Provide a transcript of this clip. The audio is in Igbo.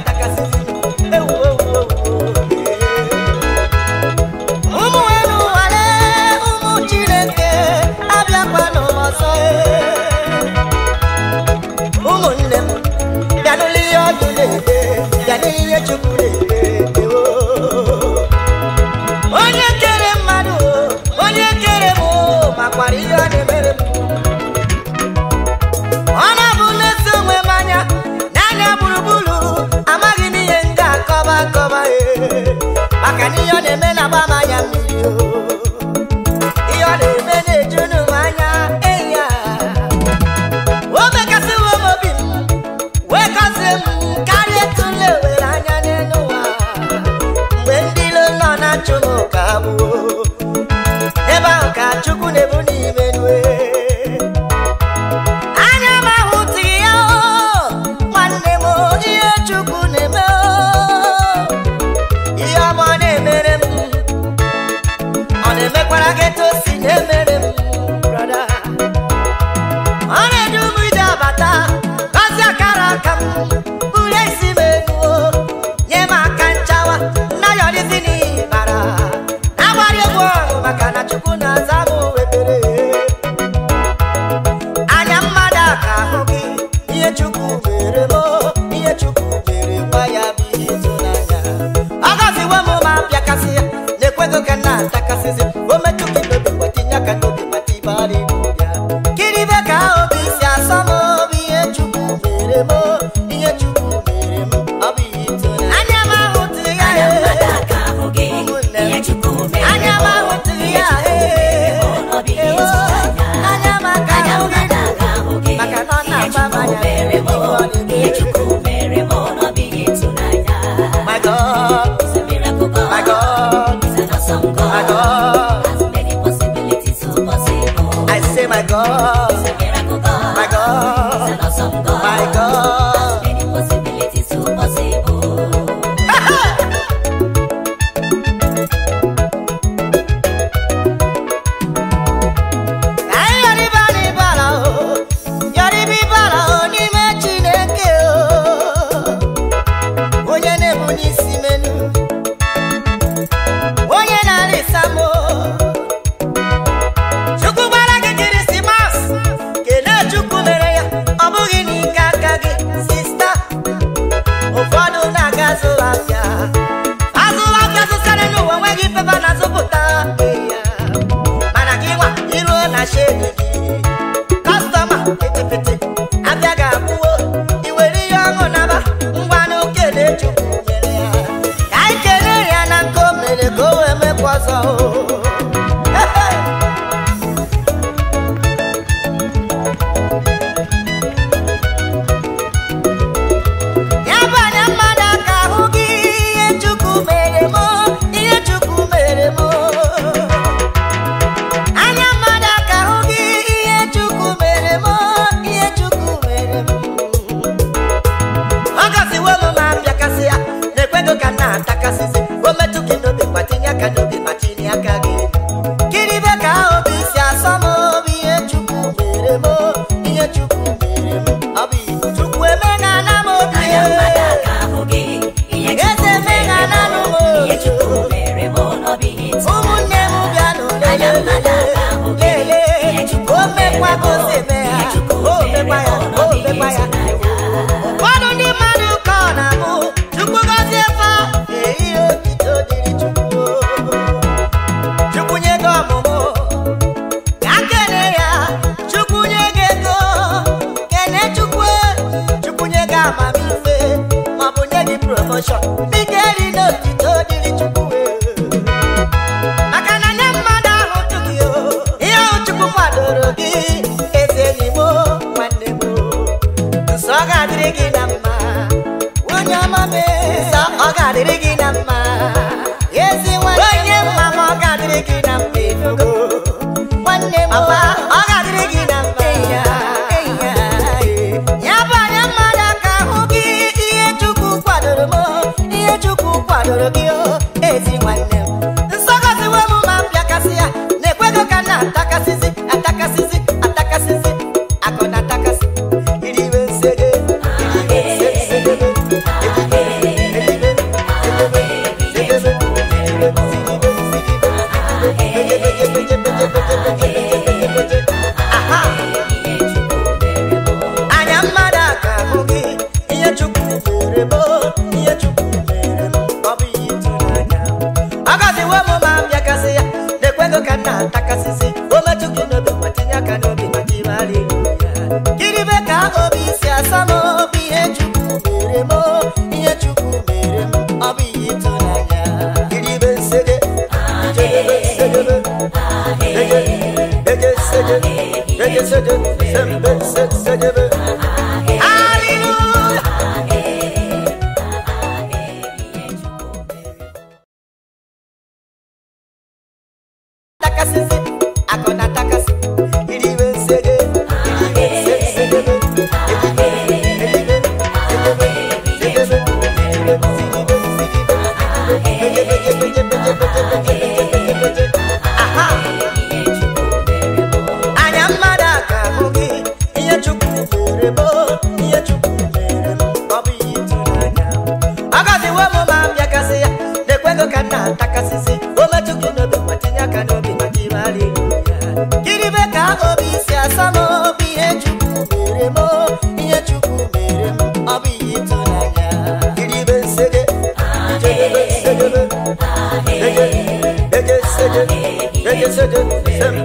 na-atakasịzi ewu ewu ụmụ elu nwale ụmụ Chineke abịakwanụ m ọzọ ụmụnne m bịanụlụ ihe ọdụ na-ede bịanụ ihe Chukwu na-ede ewo onye kere mmadụ onye kere m makwara ihe ọ na-emere m ọ na-abụ na-eso onwe m anya n'anya gburugburu amaghị m ihe m ga-akọba akọba maka na ihe ọ na-eme na-agba m anya mmiri ihe ọ na-eme na-ejunu m anya eya o mekasịwo m obi m wee gọzie m karịa etu m na-ewere anya n'elu ụwa mgbe ndị ilo nọ na-achụ m ka gbuo ebe ahụ ka Chukwu na-ebu n'ime nue anya m ahụtụghị ya nwanne m ihe Chukwu na-eme ihe ọma ọ na-emere m ọ na-emekwara gị etu o si na-emere m brother ọ na-edu m ije abata gọzie akara aka m buru isi m elu nye m aka nchawa nnayọrịzi n'ịbara na-agbara egwu ọṅụ maka na Chukwu na-aza m ekpere anya mmadụ aka ahụ gị ihe Chukwu mere m ihe Chukwu mere gwa ya bụ ihe ịtụnanya ọ gọziwo m ma pịakasị ya na-ekweghị ka na-atakasịzi o metụ gị n'obi gbatinye aka n'obi gbatịbara ibu ya kiribe ka obi si asọ m obi ihe Chukwu mere m ihe Chukwu mere m ọ bụ ihe ịtụnanya anya m ahụtụghị ya Anya mmadụ aka ahụ gị ụmụnne ihe m Chukwu mere anya m m ahụtụghị ihe ya Chukwu mere m ọ bụ ihe ịtụnanya anya m aka Anya ahụ gị mmadụ aka ahụ gị maka na ọ ihe na-agba m Chukwu anya mere m ihe Chukwu mere m ọ bụ ihe ịtụnanya My God, He's a miracle God. my God, He's an awesome God. my God. Has many possibilities so possible. I say my God, He's a miracle God. my God, He's an awesome God. my God. Has many possibilities so possible. Ka anyị yọrịba n'ịbara o, yọrịba ịbara o n'ime Chineke o. Onye na-ebu n'isi menu, onye na-arịsa m o. Chukwu gbara gị Kirisimasi, kelee Chukwu mere ya, ọ bụghị n'ike aka gị, sista. Ụfọdụ na-aga zụ afịa, azụ afịa zụsara n'ụwa nweghị pepa na-azụpụta ya. Mana gị nwa iruo na shedi gị kọstọma pịtịpịtị abịa ga-akwụwo iwere ihe ọṅụ naba ngwanụ kele Chukwu mere ya ka anyị kelee ya na nke o mere ka o wee mekwa ọzọ o. Ya bụ anya mmadụ aka ahụ gị ihe Chukwu mere m ihe Chukwu mere m anya mmadụ aka ahụ gị ihe Chukwu mere m ihe Chukwu mere m ọ gọziwo m ma mpịakasị ya na-ekweghị ka m na-atakasịzi o metụ gị n'obi gbatinye aka n'obi ma tinye aka gị kiribe ka obi si asọ m obi ihe Chukwu mere m ihe Chukwu mere m ọ bụ ihe Chukwu emenala m obi Anya mmadụ aka ahụ gị ihe Eze Chukwu mere menala m m obi. ihe Chukwu mere m ọ bụ ihe ụmụnne m ịtụnanya. bịanụ Anya mmadụ aka ahụ gị lelee ihe Chukwu o mere mekwa m ka o si eme ihe ya Chukwu o mere mekwa m ya ọ o bụ ihe mekwa ya ịtụnanya. ụfọdụ ndị mmadụ ka ọ na-abụ Chukwu gọzie fa ihe otito dịrị Chukwu Chukwu nye gị ọmụmụ ka kene ya Chukwu nye gị ego kene Chukwu Chukwu nye gị amamife maọbụ nye gị promoshọn biko eri n'otito dịrị Chukwu maka na nye mmadụ ahụ tụghị o ihe ahụ Chukwu kwadoro gị eze enyi m nwanne m nsọ ga-adịrị gị na mma onye ọma mee nsọ ọ ga-adịrị gị na mma ezi nwanne onye mma ma ọ ga-adịrị gị na mma efugo nwanne m papa ọ ga-adịrị gị na mma ya ya bụ anya mmadụ aka ahụ gị ihe Chukwu kwadoro m ihe Chukwu kwadoro gị o ezi nwanne m nsọ gọziwo m ma mpịakasị ya na-ekweghị ka na-atakasịzi atakasịzi atakasịzi akụ na atakasị iriwe nsege iriwe nsegebe seje, sembe, se, sejebe. Hallelujah. Takasisi, akona takasi, iribe sege, iribe se, sejebe, iribe, iribe, iribe, sejebe, iribe, siribe, siribe, siribe, beje, beje, beje, beje, beje, beje, beje, beje. Aha! Anya mmadụ aka ahụ gị, ihe Chukwu mere m, ihe Chukwu mere m, ọ bụ ihe ịtụnanya. Ọ gọziwo m ma mbịakasị ya, na-ekwego ka m na-atakasịsị, o metụ gị n'obi ma tinye aka n'obi ma tibe haleluya. Kiribe ka obi si asa m obi, ihe Chukwu mere m, ihe Chukwu mere m, ọ bụ ihe ịtụnanya. Kiribe nsege, ijedebe nsegebe, eje, eje seje, eje seje, sembe.